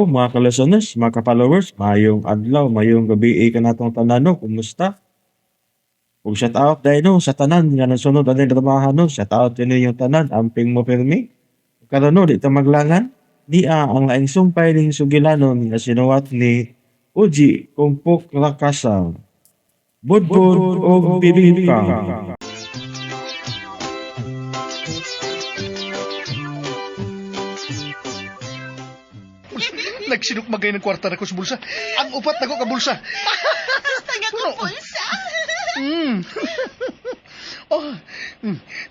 Hello mga ka-listeners, mga ka-followers, maayong adlaw, maayong gabi kanatong tanan no, kumusta? Ug shout out dahil no, sa tanan nga nasunod ani dramahan no, shout out din yung tanan, amping mo pirmi. Karon no, di ta maglangan, niya ang laing sumpay ning sugilanon nga sinuwat ni Uji Kumpok Rakasa. Budbud og bibingka. Nagsinok magay ng kwarta na ko sa bulsa. Ang upat na ko ka bulsa. Taga ko pulsa. Oh,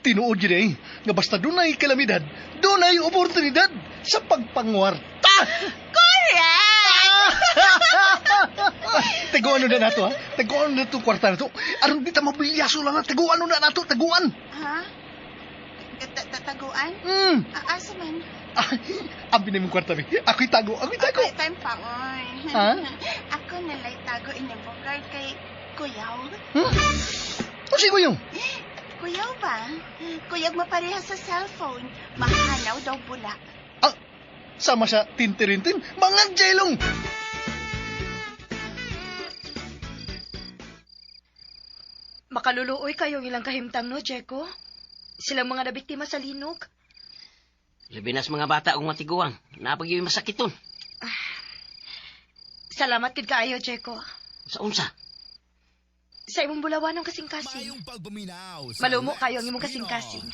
tinuod yun eh. Nga basta dunay kalamidad, dunay oportunidad sa pagpangwarta. Correct! Taguan na nato ha. Taguan na to kwarta na to. Aron di ta mabilyaso lang ha. Taguan na nato, taguan. Ha? Taguan? Asa man? Ah, abi na mong kwarta bi. Ako'y tago, ako'y tago. Ako, time pa, oy. Ha? Ako nalay tago inibogard kay Kuyaw. Hmm? O sige yung. Kuyaw ba? Kuyag mapareha sa cellphone. Mahanaw daw bula. Ah, sama sa tintirintin, mga jelong. Makaluluoy kayo ang ilang kahimtang no, Jeko. Silang mga nabiktima sa linog. Labi nas mga bata ug matiguang. Napag yung masakiton. Salamat gid kaayo, Jeko. Sa unsa? Sa imong bulawan ng kasing-kasing. Malumo kayo ang imong kasing-kasing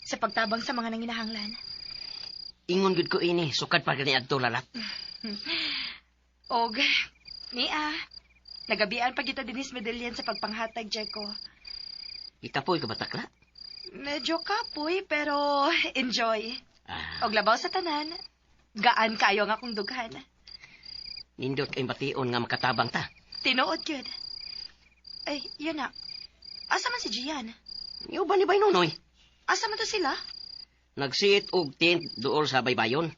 sa pagtabang sa mga nanginahanglan. Ingon gud ko ini, sukad pa gani adto lalat. Og, niya, nagabian pa kita dinis Medellin sa pagpanghatag, Jeko. Ikapoy ka ba takla? Medyo kapoy, pero enjoy. Ah, Og labaw sa tanan, gaan kayo ang akong dughan. nindot kay bation nga makatabang ta. Tinuod gyud. Ay, yun na. Asa man si Gian? Niyo ba ni bay nonoy? Asa man to sila? Nagsiit og tent duol sa baybayon.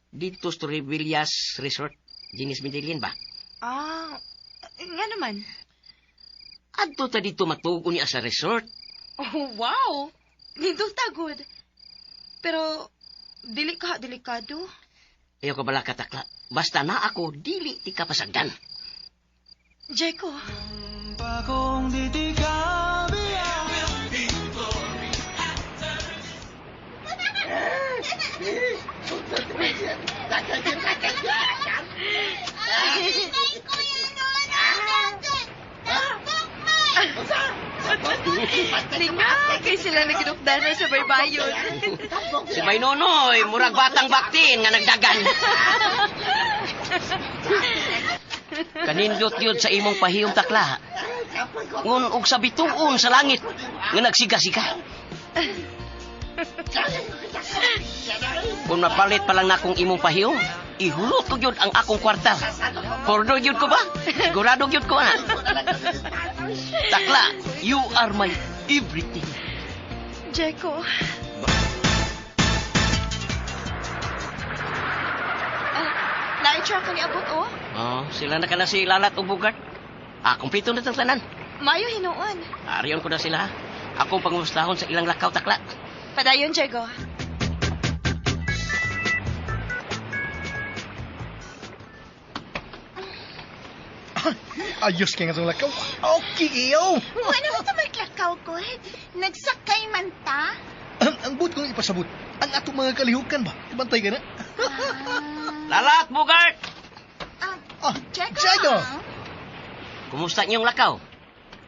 Dito sa Torrevillas Resort. Dinis Medellin ba? Ah, nga naman. Adto ta dito matuog unya sa resort. Oh, wow! Nindot tagod. Pero, dili ka, delikado. Ayaw ka bala katakla. Basta na ako, dili ti ka pasagdan. Jeko, Ay, Kuya Nono! lingaw kay sila naginukdana sa baybayon. Si Bay Nonoy, murag batang baktin nga nagdagan. Kanindot yun sa imong pahiyong takla. Ngun og sa bituon sa langit nga nagsiga-siga. Kung mapalit pa lang nakong imong pahiyong, ihulot ko yun ang akong kwarta. Porno yun ko ba? Sigurado yun ko ha. Takla, you are my everything. Jeko. Ah, na-try ka ni Abot, oh. Oh, sila na ka na si Lalat ug Bugart. Ah, kumpleto na tang tanan. Mayo hinuon. Ariyon ko na sila. Akong pangumustahon sa ilang lakaw takla. Padayon, Jeko. Ayos kay nga itong lakaw. Okay, iyo. Ano ito maglakaw ko? Nagsakay man ta? Ang but kong ipasabot, ang atong mga kalihukan ba? Ibantay ka na. Lalat, Bugart! Ah, Ah, Jeko. Jeko. Kumusta inyong lakaw?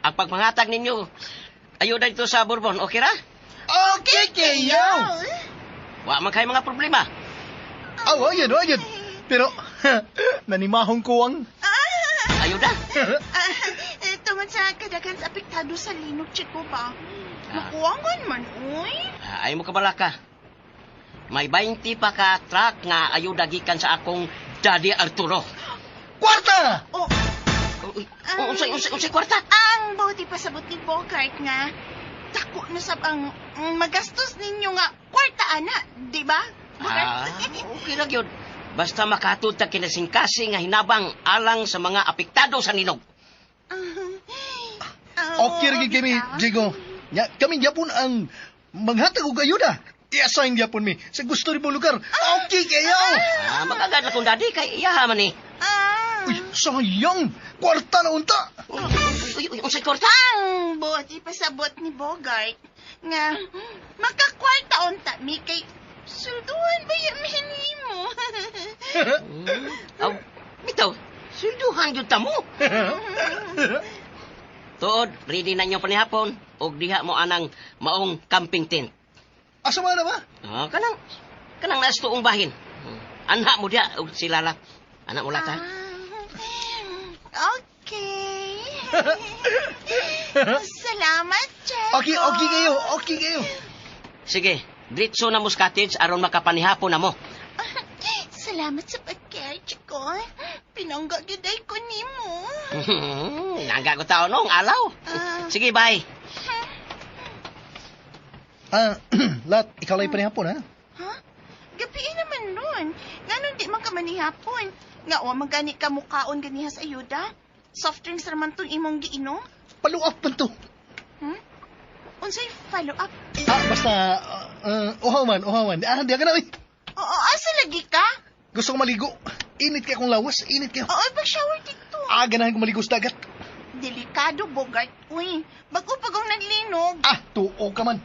Ang pagpangatag ninyo, ayuda dito sa Bourbon, okay ra? Okay, kayo. Wa man kayo mga problema. Aw, ayun, ayun. Pero, nanimahong ko ang... Ayuda. Ah, eh, tungod sa kadaghan sa apektado sa linog, Chico ba? Nakuwangan man, uy. Ah, Ay mo kabalaka. May 20 pa ka truck nga ayuda gikan sa akong Daddy Arturo. Kwarta! Oh, Uy, Unsay unsay unsay kwarta? ang buti pasabot ni Bogart nga, dako na sab ang magastos ninyo nga kwarta ana, di ba? Ah, Bogart? okay ra gyud. Basta makatud ta kinasingkasing nga hinabang alang sa mga apektado sa ninog. Ah, Okay, rin kami, bitaw. Diego. Nya, kami gyapon ang maghatag og ayuda. I-assign gyapon mi sa gusto nimo lugar. Okay kayo. Ah, magagad na kong daddy kay iyaha man ni. Ah. Uy, sayang. Kwarta na unta. Uy, uy, unsay kwarta? Ang buot ipasabot ni Bogart nga makakwarta unta mi kay sulduhan ba yan mo? Aw, bitaw, sulduhan gyud ta mo. Tuod, ready na nyo panihapon og diha mo anang maong camping tent. Asa man na ba? Ah, kanang kanang naas tuong bahin. Anha mo diha og sila la. Anak mo lata. Ah, okay. Salamat, Checo. Okay, okay kayo. Okay kayo. Sige, diretso na mo sa cottage aron makapanihapon na mo. Salamat sa pag-care, Chico. Pinangga gyud ay ko nimo. Nangga ko tao nung alaw. Ah. Sige, bye. Ah, lat, ikaw lang panihapon ha. Ha? Gabi naman nun. Nganon di man ka manihapon. Nga wa man gani ka mukaon ganiha sa ayuda. Soft drinks raman tong imong giinom. Paluap man to. Hmm? Unsay follow up? Ah, basta, uhaw man, uhaw man. Ah, di ka na, uy. Oo, asa lagi ka? Gusto ko maligo. Init kay akong lawas, init kayo. Oo, pag-shower dito. Ah, ganahan ko maligo sa dagat. Delikado, Bogart. Uy, bago pag ang naglinog. Ah, tuo ka man.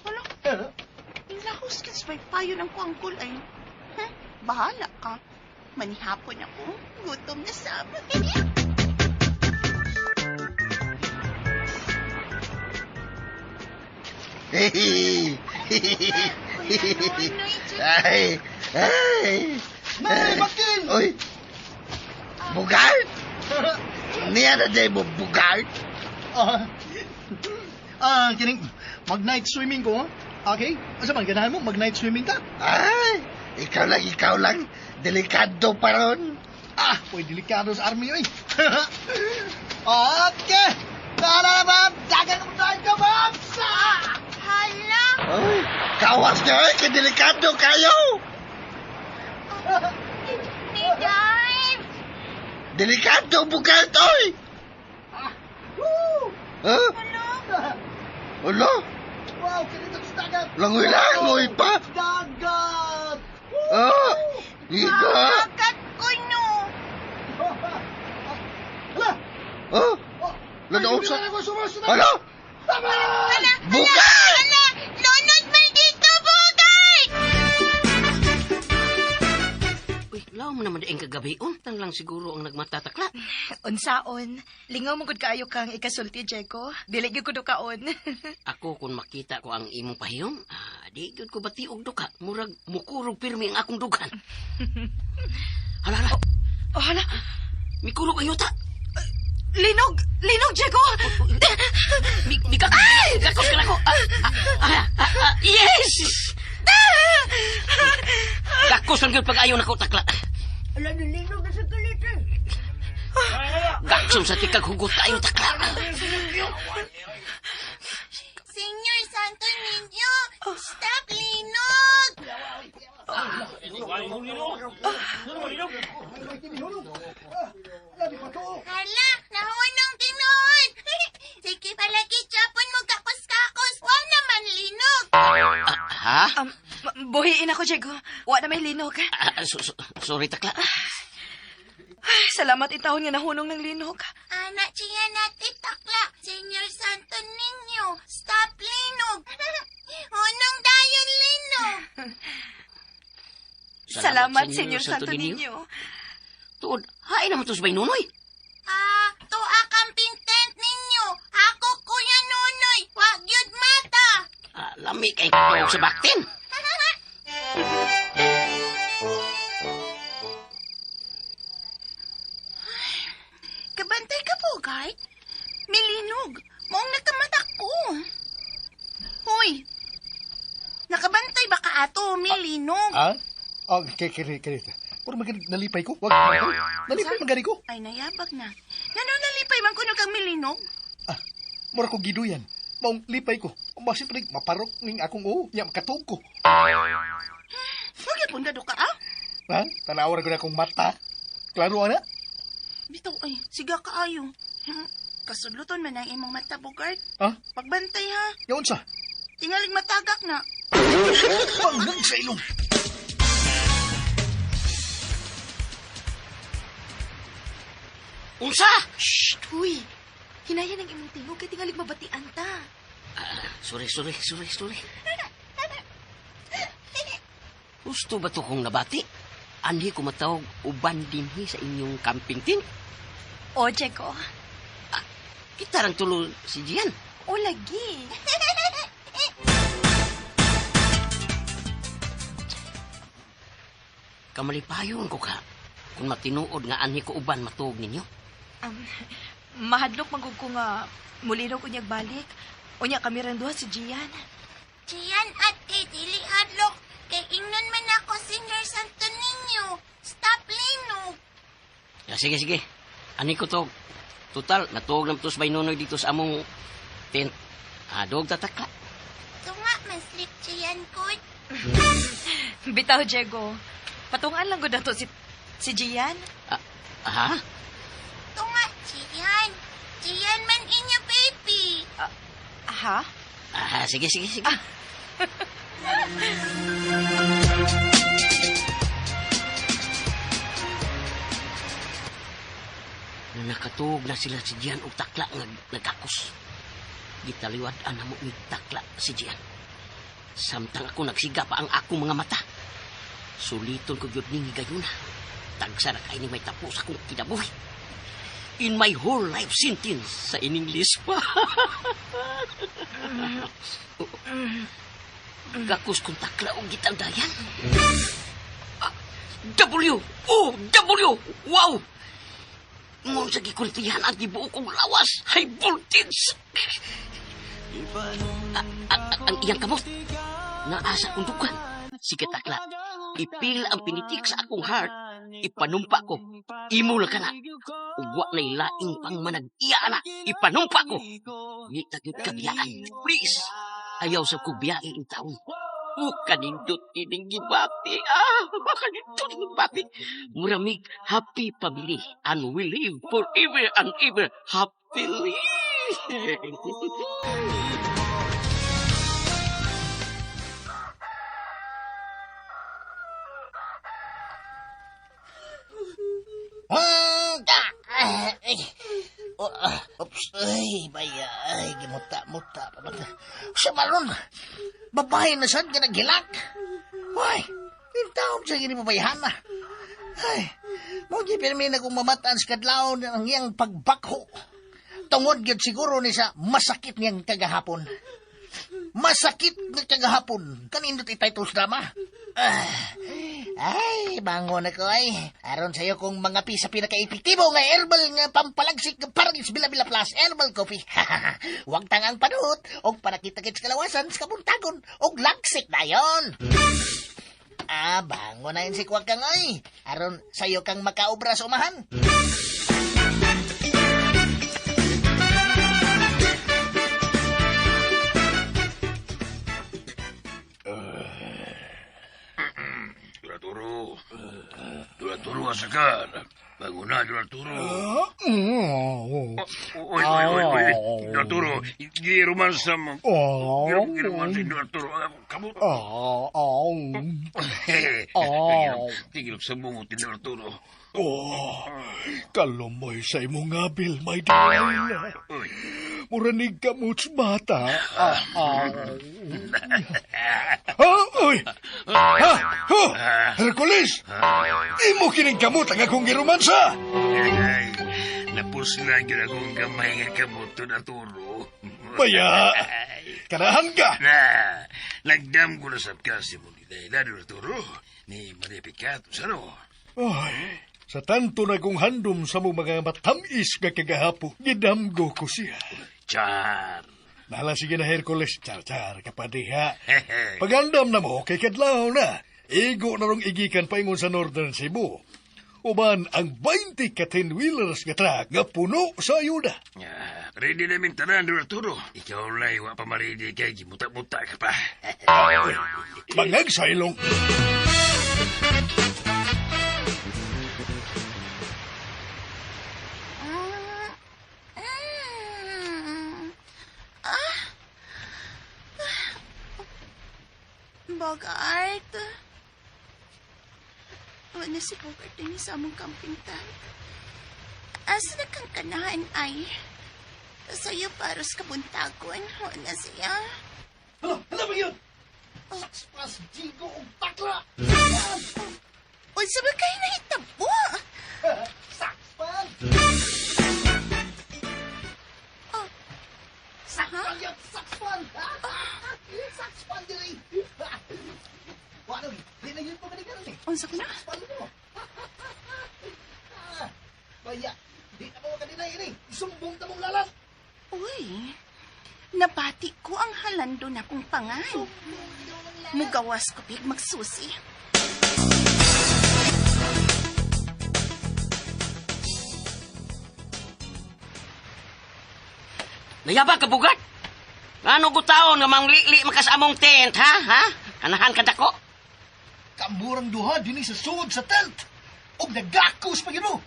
Wala, ilahos ka sa payo ng kuangkol ay. Huh? Bahala ka. Manihapon ako. Gutom na sab. Ay, ay. Nay, bakil! Oy, Bugart? Niya na day mo, Bugart? Ah, ah, kining, mag-night swimming ko, ha? Okay? Asa man, ganahan mo, mag-night swimming ta? Ay, ikaw lang, ikaw lang. Delikado pa ron. Ah, uy, delikado sa army, oy. Okay! Tara na, ma'am! Dagan mo tayo ka, ma'am! Hala! Oy, kawas na, oy, kadelikado kayo. Ni Dive! Delikado, Bugart, oy. Woo! Huh? Hala! Ulo, Wow, kinito sa dagat! langoy langoy pa. Dagat! Ah, iga. Dagat ko no! Hala! Oh, Oh, Lanaw sa- Ay, hala, Tama! Hala! Bugart! Hala! Lunod man dito, Bogart! Uy, law mo naman dieng kagabi. Untang lang siguro ang nagmatatakla. Unsaon, lingaw mo gud kaayo kang ikasulti, Jeko. Dili gyud ko dukaon. Ako kung makita ko ang imong pahiyom, ah, di gyud ko bati og duka. Murag mukurog pirmi ang akong dugan. Hala, hala. Oh, hala. Mikurog ayo ta. Linog! Linog, Jeko! Mi mi ka kakos ka na ko. Ah, ah, ah, ah, ah, yes! Gakos lang gyud pag-ayo nako takla. Ala, nilinog na sa galit eh. Gaksom sa tikag hugot kayo takla. Senior Santo Niño, stop linog! Hala, nahunong tinuod! Sige palagi, Japon mo kakos-kakos. Wa naman linog! Ah, ha? Buhiin ako, Jeko. Wa na may linog. Ah, sorry takla. Ay, salamat itawon nga nahunong ng linog. Ana, siya natin takla. Senior Santo Niño, stop linog! Hunong dayon linog! Salamat, Senyor Santo Niño. Tuod, hain naman to sa Nunoy. Ah, tuwa camping tent ninyo. Ako, Kuya Nunoy, wag yun mata. Ah, lami kay ko sa baktin. Kabantay ka po, Bogart. Milinog. Maong nakamata ko. Hoy! Nakabantay ba ka ato, milinog? Ah? Oh, kay kay kay. Puro magani nalipay ko. Wag. Nalipay magani ko. Ay, nayabag na. Ngano nalipay man kuno kang milinog? Ah, mura ko giduyan. Maong lipay ko. Basin pa rin, maparok ning akong oo. Nya, makatog ko. Huwag yapon ka ka, ah? Ha? Tanaw ra ko na akong mata. Klaro ana? Bitaw ay, siga kaayo. Kasudluton man ang imong mata, Bogart. Ha? Pagbantay ha. Yaon sa? Tingalig matagak na. Bangag sa ilong. Unsa? Shh! Uy! Hinayan ang imong tingog kay tingalig mabatian ta. Ah, sorry, sorry, sorry, sorry. Gusto ba to kong nabati? Anhi ko matawag uban dinhi sa inyong camping team. O, Diego. Kita rang tulo si Gian. O, lagi. Kamalipayon ko ka. Kung matinuod nga anhi ko uban matuog ninyo. Um, mahadlok magug ko nga mulinaw ko niyag balik. Unya kami ran duha si Gian. Gian ate, dili hadlok. Kay ingnon man ako, Senior Santo Niño. Stop linog. Ah, sige, sige. Ani ko to. Total, natuog lang to sa baynonoy dito sa among tent. Ah, doog tatakla. Tunga man sleep Gian ko. Bitaw, Diego. Patungan lang gud nato si Gian. Ah, ha? Tunga Gian. Gian man inyo baby. Ha? Ah, sige, sige, sige. Na nakatuog na sila si Gian og takla nga nagkakos. Gitaliwad ana mo ni takla si Gian. Samtang ako nagsiga pa ang akong mga mata. Suliton ko gyud ning higayuna. Tagsa ra kay ni may tapos akong kinabuhi. In my whole life sentence sa ining pa. Gakos kong takla og gitandayan. Ah, W! O! W! Wow! Ngon sa gikuntihan ang gibuo kong lawas. High voltage! Ang iyang kamot. Naasa kong dukan. Sige takla, ipil ang pinitik sa akong heart. Ipanumpa ko. Imo lang ka na. Ugwa na'y laing pang manag-iya na. Ipanumpa ko. Di ta gyud kabiyaan. Please. Ayaw sa kubiyae in taon. O kanindot ining gibati. Ah, makanindot ining bati. Muramig happy family and we live forever and ever happily. Ay, oh, ah, oops, ay, baya, ay, gimuta-muta pa ba? Sa maron, babae na saan ka naghilak? Hoy, yung taon sa gini babayahan na. Ay, mo di pirmi na kung mamataan sa kadlaw ang iyang pagbakho. Tungod gyud siguro ni sa masakit niyang kagahapon. Masakit nga kagahapon. Kanindot i-titles drama. Ah, ay, bangon ako ay. Aron sa'yo kung mga pisa pinaka-epektibo nga herbal nga pampalagsik nga parang Bila-Bila Plus Herbal Coffee. Huwag tangang panuot og panakit-takit sa kalawasan sa kabuntagon og lagsik na yon. Ah, bangon na yun si Kwag kang ay. Aron sa'yo kang makaobra sa umahan. Arturo. Don Arturo, asa ka? Bago na, Don Arturo. Oy, oy, oy, oy. Don Arturo, giromansa mo. Giromansa Don Arturo. Kamot. Tigilok sa bungot ni Don Arturo. Oh, kalumoy sa imong ngabil, my dear. Oy. Muranig ka mo bata. Ah, ah. Ah, oy! Ha? Ho! Hercules! Imo kining kamot ang akong giromansa! Ay, napusla gyud akong gamay nga kamot, Don Arturo. Baya! Kanahan ka! Na, nagdam ko na sa kasi mo ni Dayla, Don Arturo. Ni Maria Picato, sa no? Ay, sa tanto na kong handom sa mong mga matamis nga kagahapo, gidamgo ko siya. Char. Nahala sige na Hercules, char-char, kapadiha. Pagandam na mo, kay kadlaw na. Igo na rong igikan paingon sa Northern Cebu. Uban ang 20 ka 10-wheelers nga truck nga puno sa ayuda. Ah, ready na min tanan, Don Arturo. Ikaw lang, wa pa maredy kay gimuta-muta ka pa. Bangag sa ilong. Ah. Ah. Bogart. Wala si Bogart din sa among camping tent. Asa na kang kanahan ay? Sa'yo paros kabuntagon. Wala siya. Hala, hala ba yun? Sakspas, Jigo, og takla! Unsa ba kayo nahitabo? Sakspan! Oh. Sakspan yun! Sakspan! Sakspan dili! Wano, di na yun po kanikaran eh. Unsa ko na? Sakspan mo! Baya, di na mo kanina ini. Sumbong ta mong lalat! Uy, nabati ko ang halando na kong pangan. Mugawas ko pig magsusi. Nayaba ka, Bugart? Ano ko taon nga manglili makasamong tent, ha? Ha? Kanahan ka dako? Kamurang duha dinhi sa sud sa tent. Og nagakos pa gyud mo.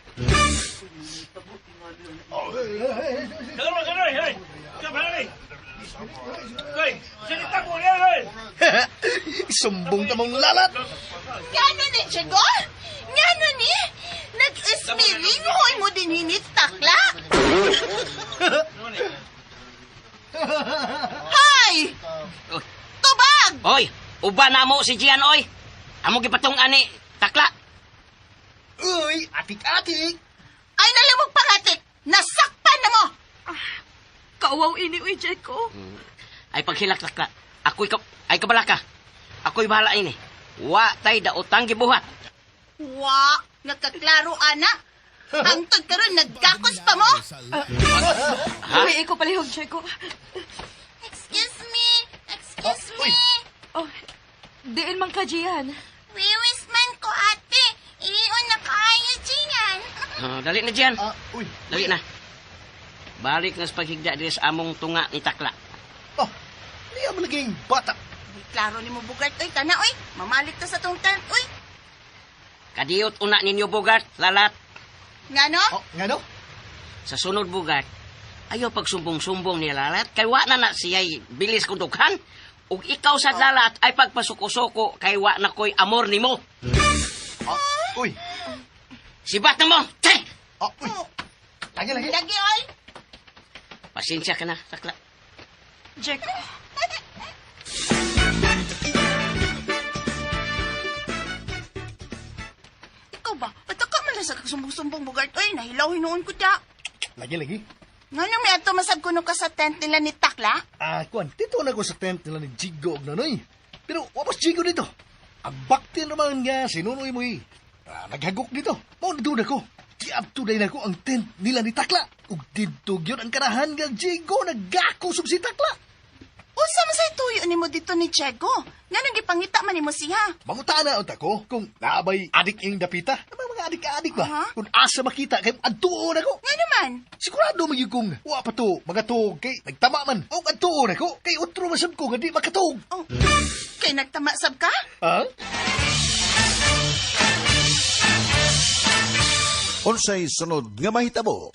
Sumbong ta mong lalat. Ngano ni, Diego? Ngano ni? Nag-ismiring hoy mo din hinit takla? Hay! Oy. Tubag! Oy, uba na mo si Gian, oy. Amo gipatong ani, takla. Uy, atik-atik. Ay nalamog pangatik! Nasakpan na mo! Kauwaw ini, uy, Jeko. Ay paghilak takla. Ako'y ka, ay kabalaka. Ako'y bahala ini. Wa tay daotang gibuhat. Wa! Nagkaklaro, ana! Hangtod karon nagkakos pa mo! Ha? Uy, ikaw palihog, Jeko. Excuse me! Excuse Uy. me! Oh, diin man ka, Gian. Wiwis man ko, ate! Iyon na kaayo, Gian! Ah, dali na Gian. Ah, uy. Dali na. Balik na sa paghigda diri sa among tunga ni takla. Oh, niya mo laging bata. Uy, klaro ni mo, Bugart. Uy, tana, uy! Mamalit ta sa tong tent, uy! Kadiyot una ninyo Bugart, lalat. Ngano? Oh, ngano? Sa sunod Bugart, ayaw pagsumbong-sumbong ni lalat kay wa na na siya'y bilis kong dughan. Ug ikaw sa lalat ay pagpasuko-suko kay wa na ko'y amor nimo. Oh, uy. Sibat na mo! Tse! Oh, uy. Lagi lagi. Lagi, oy! Pasensya ka na, takla. Jeko. Ikaw ba? Ba't ka man lang sa kasumbong-sumbong, Bugart? Uy, nahilaw hinuon ko da. Lagi lagi. Ngano may ato masag kuno ka sa tent nila ni Takla? Ah, kuan, dito na ko sa tent nila ni Jigo og Nonoy. Pero wapos Jigo dito. Ang bakti naman nga si Nonoy mo eh. Ah, naghagok dito. Mao na doon ako. Giadto na ko ang tent nila ni Takla. Ug didto gyud ang kanahan nga Jigo nagako sub si Takla. Unsa man say tuyo nimo dito ni Diego? Ngano gipangita man nimo siya? Mangutana unta ko kung naabay adik ing dapita. Ang mga adik-adik ba? Aha. Kung asa makita kay adtuon ako. Ngano man? Sigurado man gyud kung wa pa to magatuog kay nagtama man. Og adtuon ako kay utro man sab ko nga di makatuog. Oh, kay nagtama sab ka? Ha? Unsay sunod nga mahitabo?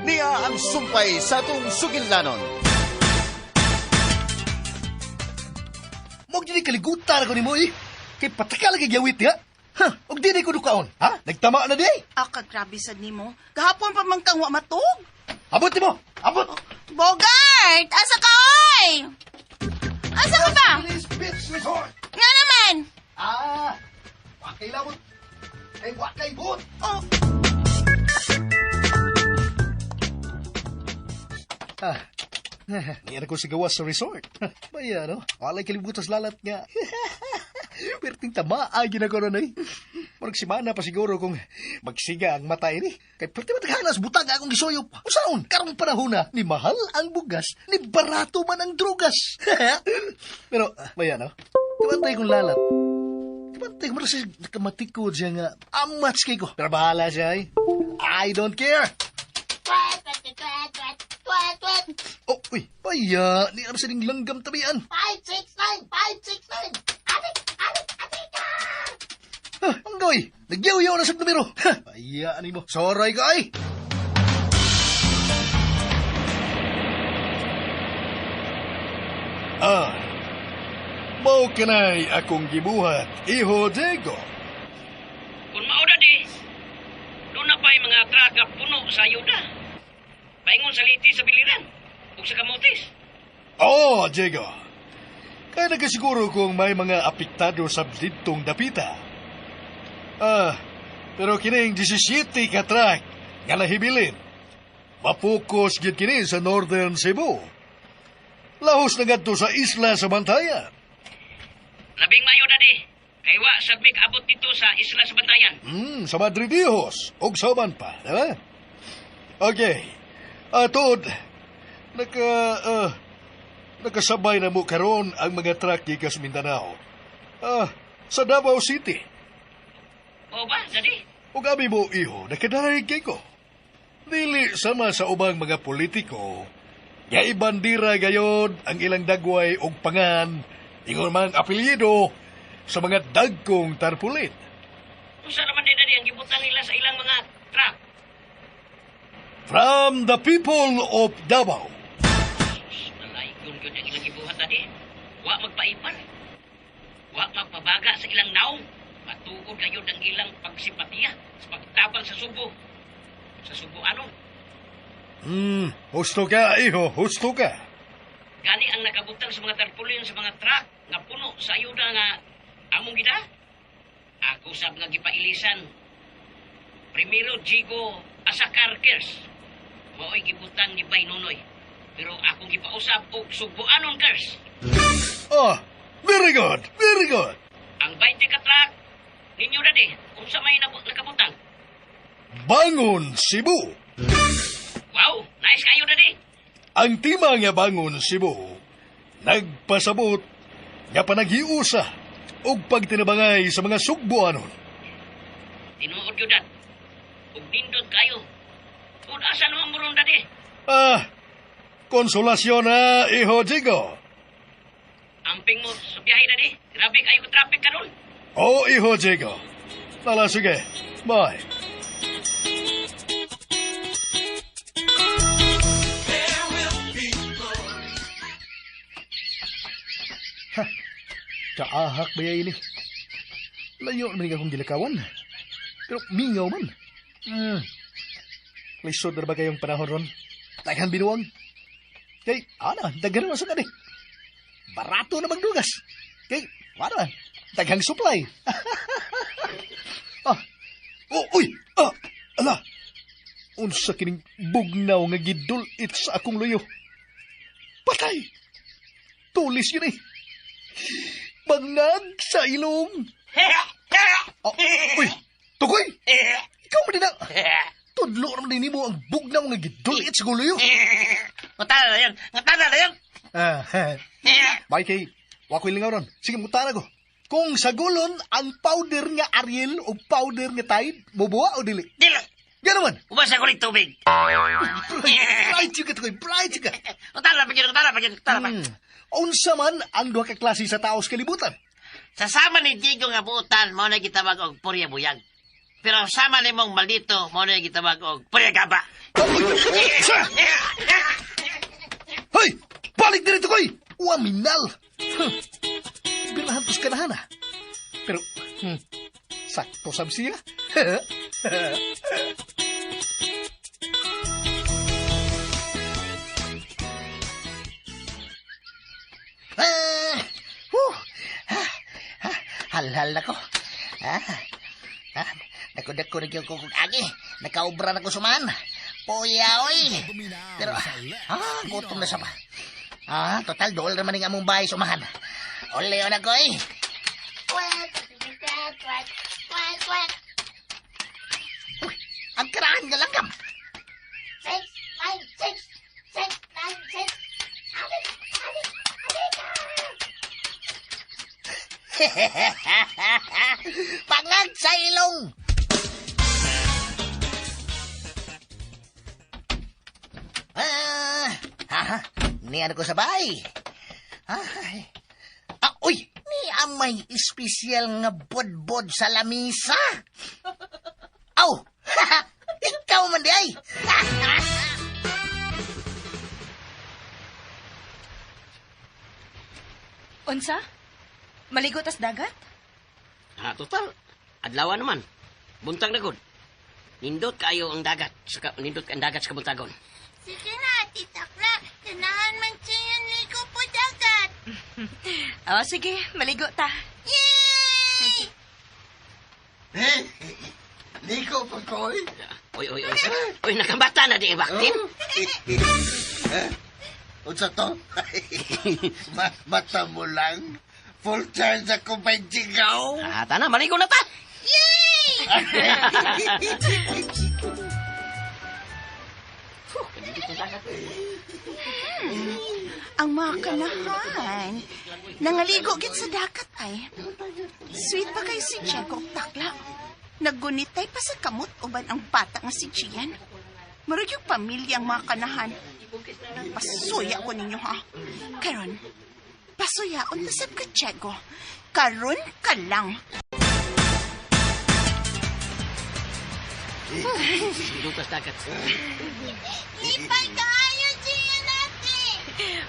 Niya ang sumpay sa atong sugilanon. Mo dili kaligutan ako nimo eh. Kay pataka lagi gyawit ya. Ha, og dili ko dukaon. Ha? Nagtama na di. Ah, kagrabe sad nimo. Gahapon pa man kang wa matug. Abot nimo. Abot. Bogart, asa ka oy? Asa ka ba? Please, bitch resort. Nga naman. Ah, wa kay labot. Kay wa kay bot. Oh, Ah. Niya ko sa gawas sa resort. Baya, no? Walay kalibutas lalat nga. Perting tama ay ginagawa na eh. Murag simana pa siguro kung magsiga ang mata ini. Kay perti mataghanas butang akong gisuyop. Usaon, karong panahon na, ni mahal ang bugas, ni barato man ang drugas. Pero, baya, no? Kabantay kong lalat. Kabantay ko, murag siya nakamatikod siya nga. Amats kay ko. Pero bahala siya eh. I don't care. Oh, uy, baya, ni aram sa ding langgam tabian. 5, 6, 9, 5, 6, 9. Atik, atik, atik ka! Ha, ang goy, nagyaw-yaw na sa numero. Ha, baya, ani mo. Soray ka ay. Ah, mao kanay akong gibuhat, Iho Diego. Kung mao daddy, doon na pa'y mga truck nga puno sa ayuda. Paingon sa liti sa biliran ug sa kamotes. Oo, Diego. Kaya nagkasiguro kung may mga apektado sa didtong dapita. Ah, pero kining 17 ka truck nga nahibilin. Mapokus gid kini sa Northern Cebu. Lahos na ngadto sa isla sa Bantayan. Labing mayo daddy, kay wa sad mi kaabot dito sa isla sa Bantayan. Sa Madridijos, ug sa uban pa, di ba? Okay. Atod, naka, ah, nakasabay na mo karon ang mga truck gikas Mindanao. Ah, sa Davao City. O ba, daddy? Ug abi mo, iho, nakadaig kay ko. Dili sama sa ubang mga politiko, nga ibandira gayon ang ilang dagway og pangan, ingon man apelyido sa mga dagkong tarpulin. Unsa naman di daddy ang gibutan nila sa ilang mga truck? From the people of Davao. Nalay yun yun ang ilang gibuhat daddy. Wa magpaipan. Wa magpabaga sa ilang naong. Matuod kayo ang ilang pagsimpatiya sa pagtabang sa Subo. Sa Subo ano? Husto ka, iho, husto ka. Gani ang nakabutang sa mga tarpulin sa mga truck nga puno sa ayuda nga among gida. Ako sab nga gipailisan. Primero Jigo Asakar Kers. Mao'y gibutang ni Bay Nonoy. Pero akong gipausab og Sugboanon Kers. Ah, very good, very good. Ang 20 ka truck ninyo dadi unsa may nakabutang. Bangon Cebu. Wow, nice kayo dadi. Ang tima nga Bangon Cebu, nagpasabot nga panaghiusa og pagtinabangay sa mga Sugboanon. Tinuod gyud dad. Ug nindot kayo. Ug asa naman mo ron dadi? Ah, konsolasyon na, iho Jigo. Amping mo sa biyahe dadi. Grabe kayo ka traffic karon. Oh, iho Jigo. Tala, sige. Bye. Ha, kaahak ba ini? Layo naman akong gilakawan. Pero mingaw man. Lisod na ba kayong panahon ron? Daghan binuang. Kay, ana, daghan naman sa kani. Barato na magdugas. Kay, wala man, daghang supply. Ah, oh, uy, ah, ala. Unsa kining bugnaw nga gidulit sa akong luyo. Patay! Tulis yun eh. Bangag sa ilong. Oh, uy, tukoy! Ikaw man din na. Tudlo naman din mo ang bugnaw nga gidulit sa guloyo. Ngutana na yun! Ngutana na yun! Ah, bye kay. Wa ko'y lingaw ron. Sige, mutana ko. Kung sa gulon, ang powder nga Ariel o powder nga Tide, mubuwa o dili? Dili! Gano'n man. Ubasa ko rin tubig. Bright ka, tukoy. Bright ka. Ngutana pa yun, ngutana pa yun, ngutana pa. Unsa man ang duha ka klase sa tao sa kalibutan? Sa sama ni Diego nga buutan, mao na gitawag og purya buyag. Pero sama ni mong maldito, mao na gitawag og purya gaba. Sa! Hoy! Balik dito koy! Waminal! Huh. Birahan tos kanahan ah. Pero, sakto sab siya. Ah, huh, ah, ah, halhal na ko. Ah, ah, dako-dako na gyud ko kog agi. Nakaobra na ko suman. Puya, oy. Pero, ah, gutom na sa pa. Ah, total, dool naman ang among bahay sumahan. Ole, na ko, eh. Kwak, kwak, kwak, kwak, kwak. Uy, ang karaan nga langgam. 6, 9, 6, 6, 9, 6. Alik, alik, alik. Pangag sa ilong! Ah, ha, ni ano ko sa bahay. Ay. Ah, uy, ni amay espesyal nga bodbod sa lamisa. Aw, ikaw man di ay. Unsa? Maligo tas dagat? Ah, total. Adlaw naman. Buntag na gud. Nindot kayo ang dagat. Sa, nindot ang dagat sa kabuntagon. Sige na, Tita Kla. Ganahan man siya ligo po dagat. Oh, sige, maligo ta. Yay! Eh, liko pa ko, eh. Oy, oy, oy. Oy, nakabata na di, Baktin. Eh? Unsa to? Mata mo lang. Full charge ako may jigaw. Ah, tana, maligo na ta. Ang mga kanahan. Nangaligo gid sa dagat ay. Sweet pa kay si Diego og takla. Naggunitay pa sa kamot uban ang bata nga si Gian. Murag yung pamilya ang mga kanahan. Pasuya ko ninyo ha. Karon, pasuya unta sab ka Diego. Karon ka lang. Nindot tas dagat. Lipay kaayo Gian ate.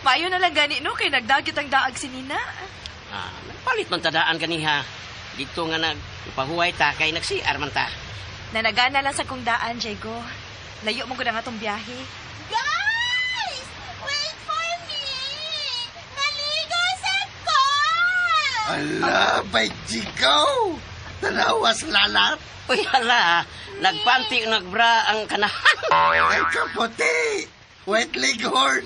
Maayo na lang gani no kay nagdagit ang daag si Nina. Ah, nagpalit man tadaan kaniha. Dito nga nagpahuway ta kay nag-CR man ta. Nanagana lang sa kong daan, Diego. Layo mo gud ang atong biyahe. Guys! Wait for me! Maligo sa ko! Ala, may jigaw. Tanawas lalat. Uy, hala. Nagpanti nagbra ang kanahan. Ay, kaputi. White leghorn.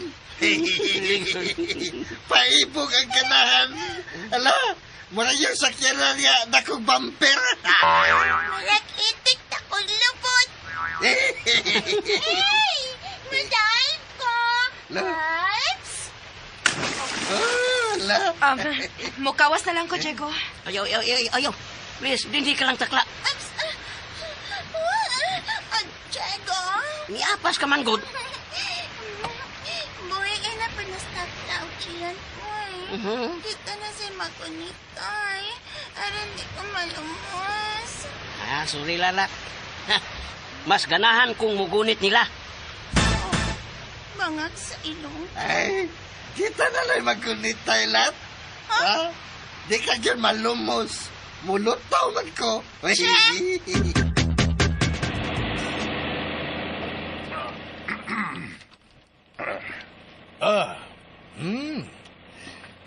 Paibog ang kanahan. Ala, mura yung sakyanan niya dakong bumper. Murag itik ta kong lubot. Hey! Madaib ko! La. Oops! Ala. Mukawas na lang ko, Diego. Ayaw, ayaw, ayaw, ayaw. Please, hindi ka lang takla. Oops! Ah, Diego! Niapas ka man, good. Buhay ka na pa na stop now, Gian. Uy, kita na si Makunitay. Aron di ko malumos. Ah, sorry, lala. Ha, mas ganahan kung mugunit nila. Bangag sa ilong. Ay, kita na lang magkunit tayo lahat. Ha? Di ka dyan malumos. Mulutaw man ko. Ah,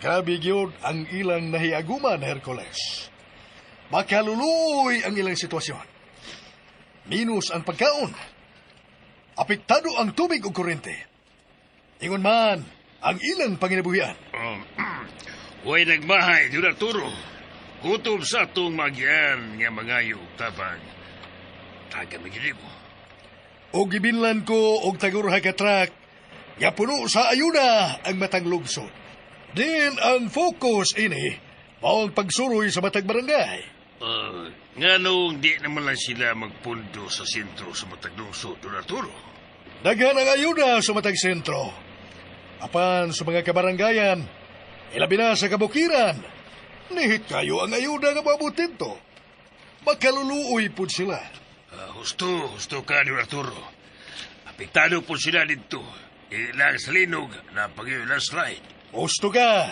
Grabe gyud ang ilang nahiaguman, Hercules. Makaluluoy ang ilang sitwasyon. Minus ang pagkaon. Apektado ang tubig ug kuryente. Ingon man ang ilang panginabuhian. Huwag nagbahay, Don Arturo. Kutob sa atong magyan nga mangayo og tabang. Taga magyud mo. Og gibinlan ko og tagurha ka truck nga puno sa ayuda ang matang lungsod. Din ang focus ini mao ang pagsuroy sa matag barangay. Nganong di naman lang sila magpundo sa sentro sa matag lungsod, Don Arturo. Daghan ang ayuda sa matag sentro. Apan sa mga kabaranggayan, ilabi na sa kabukiran, nihit kayo ang ayuda nga maabot didto. Makaluluoy pud sila. Ah, husto, husto ka, Don Arturo. Apektado po sila dito. Ilang sa linog na pag landslide. Husto ka.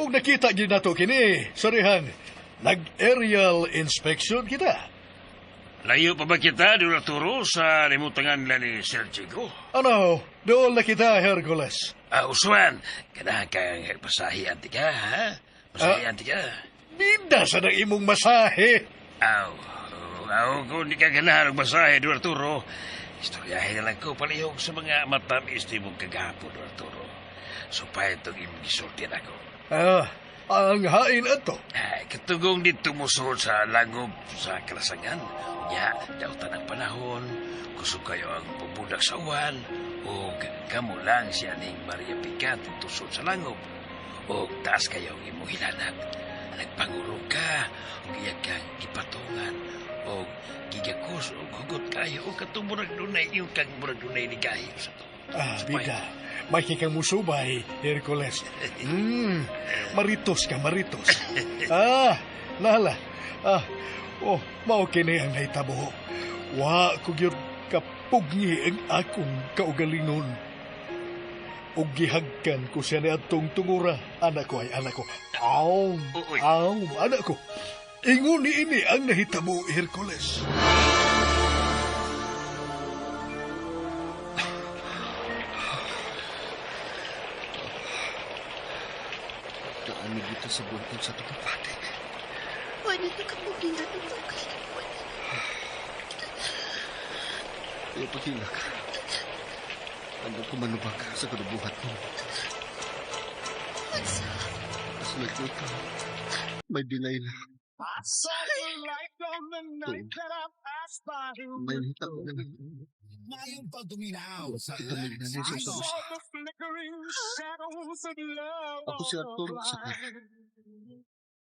Ug nakita gyud nato kini, sarihan, nag-aerial inspection kita. Layo pa ba kita, Don Arturo, sa limutangan nila ni Sir Diego? Ano, dool na kita, Hercules. Ah, Usman, kanahan kang pasahi antika, ha? Masahi antika. Bida sa nang imong masahe. Aw, aw, kung di ka ganahan og masahe, Don Arturo, istoryahin na lang ko palihog sa mga matamis ni mong kagahapon, Don Arturo. Supay itong imong gisulti nako. Ah, ang hain ato. Ay, katugong dito musuod sa langob sa kalasangan. Unya, dautan ang panahon, kusog kayo ang pubudak sa uwan, o kamo lang siya ning Maria Picat tusod sa langob. O taas kayo ang imong hilanat. Nagpanguro ka, o iya kang gipatungan, o gigakos, o hugot kayo, o katong murag dunay, yung kang murag dunay ni gahi sa to. Ah, bida. May kang musubay, Hercules. Maritos ka, maritos. Ah, nala. Ah, oh, mao kini ang nahitabo. Wa ko gyud kapugni ang akong kaugalingon. Ug gihagkan ko siya ni atong tungura. Anak ko ay anak ko. Aw, Uy. aw, anak ko. Ingon ni ini ang nahitabo, Hercules. Naamig dito sa buntag sa tupate. Wala na kapugi nga itong kalimot. Ayaw paghilak. Andam ko manubag sa kanubuhat mo. Kasunod ko ikaw. May dinay na. Tuon. May nahitabo na. Kita may ginanay sa usap. Ako si Arturo Sakar.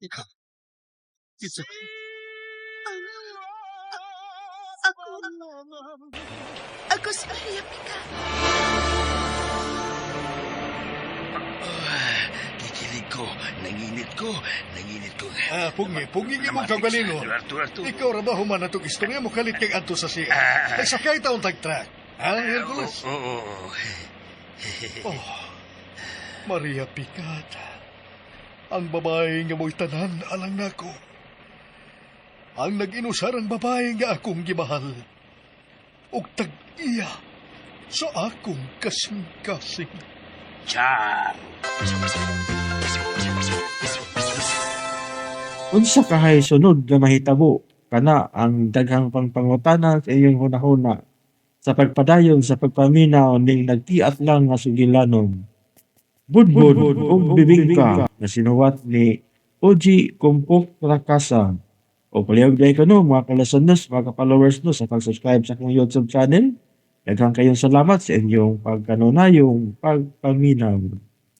Ikaw. Isa. Ako. Ako si Maria Pica. Ah, gikilig ko, nanginit ko, nanginit ko. Ah, pungi, pungi nga mong Namatik kaugalingon. sa- Artur, Artur. Ikaw ra ba human atong istorya mo kalit kay adto sa siya? Ah. Ay sakay taon tag truck. Ha, Hercules? Oo, oo, oo. Oh, Maria Picat. Ang babae nga mo'y tanan alang nako. Ang nag-inusar ang babae nga akong gimahal. Og tag-iya sa akong kasing-kasing. Char! Unsa kahay sunod nga mahitabo kana ang daghang pangpangutana sa inyong hunahuna sa pagpadayon sa pagpaminaw ning nagtiat lang nga sugilanon. Budbud ug bibingka na sinuwat ni Oji Kumpok Rakasa. O palihog dahil ko no, mga kalasanos, mga followers no, sa pag-subscribe sa akong YouTube channel. Daghang kayong salamat sa inyong pagkanunayong pagpaminaw.